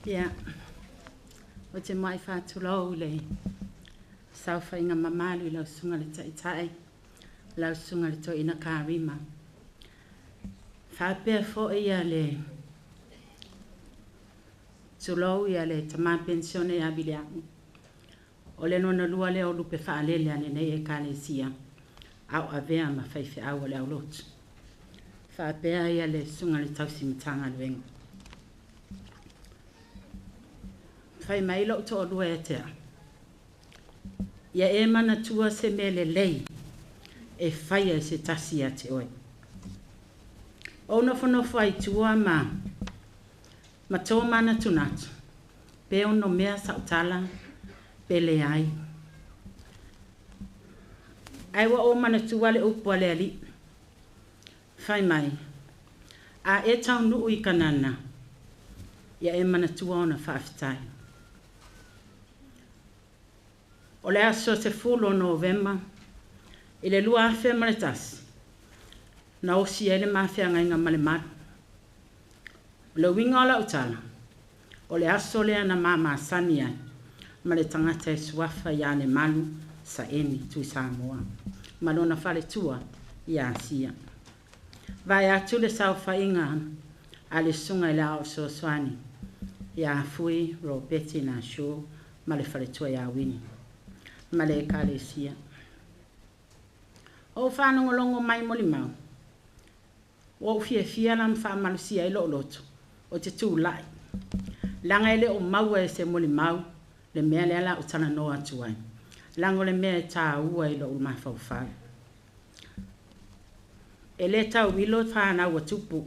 Ia, ou te muai faatulou i le saofaiga mamalu i lau Susuga i le Taitai, lau Susuga i le Toeaina Karima, faapea foi le tulou le tama penisione ia Viliamu, o le lona lua lea o lupe faalele a lenei Ekalesia a o avea ma faifeau o le aulotu, faapea le Susuga i le tausi Matagaluega. Fai mai lou toalua ia te au, ia e manatua se mea lelei e faia e se tasi ia te oe. Ou nofonofo ai tua ma tō manatunatu, pe ono mea sautala, pe leai. Ai ua o manatua le upu a le alii. Fai mai, a e taunuu i Kanana, ia e manatua ona faafetai. O le aso 10 o Novema i le 2001, na osi ai le mafeagaiga ma le malu. O le uiga o lau tala, o le aso lea na mamasani ai ma le tagata e suafa ia Lemalu Saeni Tui Samoa ma lona faletua ia Asia. Vae atu le saofaiga a le susuga i le Aao Fesoasoani ia Fui Robeti Nashu ma le faletua ia Wini ma le Ekalesia. O whanongolongo mai molimau, ua ou fiafia la ma faamalosia ai lou loto o te tulai. Leaga e le o maua e se molimau le mea lea la o talanoa atu ai. Leaga o le mea e tāua i lou mafaufau. E le tauilo whanau a tupu,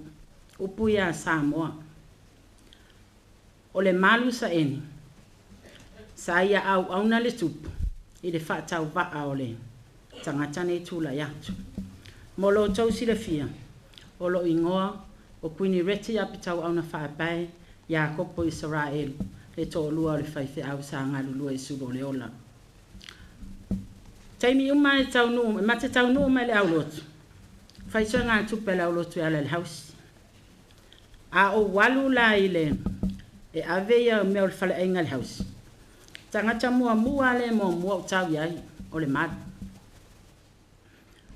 upu ia Samoa. O le malu saeni, sa ia au auna le tupu, i le whaatau o le tagata nei tūlai atu. Mo lo tau silafia, o lo ingoa o Queenie Reti Apitau auna whaapae Iakopo Israel, le to'alua o le faifeau sa galulue i Sulo o le Ola. Taimi uma e taunuu, ma te taunuu mai le aulotu, faisoega tupe le aulotu e ala i le hausi. A ou alu la i le e ave ia mea o le faleaiga i le hausi, tagata muamua le muamua o tau i ai o le malu.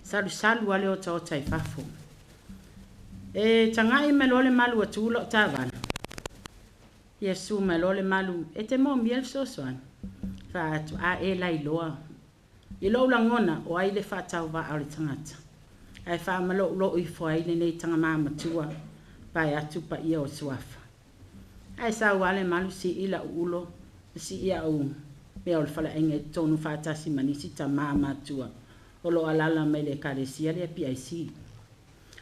Salusalu ale o otaota i fafo. E tagai mai loa le malu atu lou taavale. Ia su mai loa le malu, e te manaomia le fesoasoani. Fai atu, a e lailoa. I lou lagona, o ai le faatauvaa o le tagata. Ae faamaloulou ifo ai lenei tagama matua, vae atu paia o suafa. Ae sau lava le malu sii lau ulo, sii au mea o le faleaiga i totonu faatasi ma nisi tama matua o lo alala mai le ekalesia lea PIC.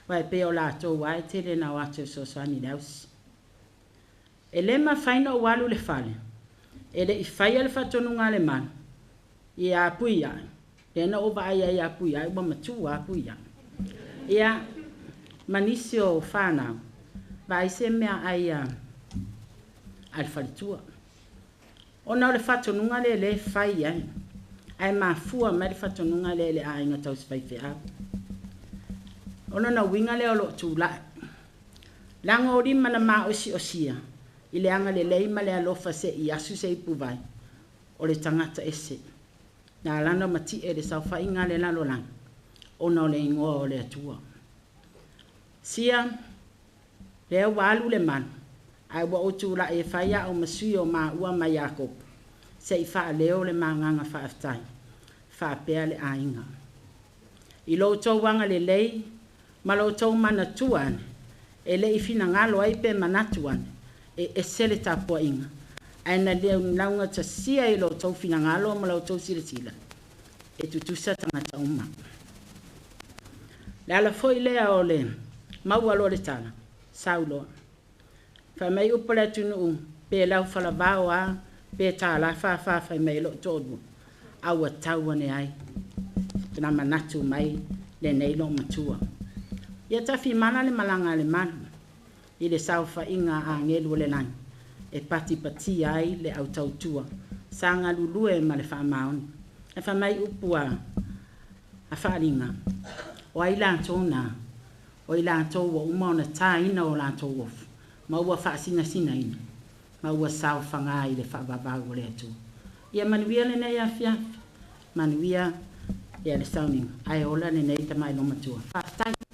Aua e pei o latou lava e tele na o atu e fesoasoani i le hausi. E le mafai ona ou alu i le fale, e le i faia le faatonuga a le malu, ia Puiai, lea na ou vaai ai ia Puiai ua matua Puiai. Ia, ma nisi o whanau, vaai se mea ai a le faletua. Ona o le faatonuga lea le fai ai, ae mafua mai le faatonuga lea i le aiga tausi faifeau. O lona uiga lea o loo tulai. Leaga o lima na maosiosia i le agalelei ma le alofa se i asu se ipuvai, o le tagata ese. Na alana matie le saofaiga le lalolagi, ona o le igoa o le Atua. Sia, lea ua alu le malu, ae ua ou tulai e fai au ma sui o maua ma Iakopo, se i faaleo le magaga faafetai, faapea le aiga. I lo outou agalelei ma lo outou manatua ane, e le i finagalo ai pe manatu ane, e ese le tapuaiga, ae na laugatasia i lo outou finagalo ma lo outou silasila, e tutusa tagata uma. Le ala foi lea o le maua loa le tala, sau loa. Fai mai upu le atunuu, pe lau falavao a, pe tāla whawha fai mai lou toalua, a ua tau ane ai, na manatu mai lenei loo matua. Ia tafimala le malaga a le malu, i le saofaiga a agelu o le lagi, e patipatia ai le autautua, sa galulue ma le faamaoni. E fai mai upu a faaaliga, o ai latou na, o i latou ua uma ona tāina o latou ofu, ma ua faasinasinaina ma ua saofaga i le faavavau o le Atua. Ia manuia lenei afiafi, manuia ia le sauniga, ae ola lenei tamai olomatua. Faafetai.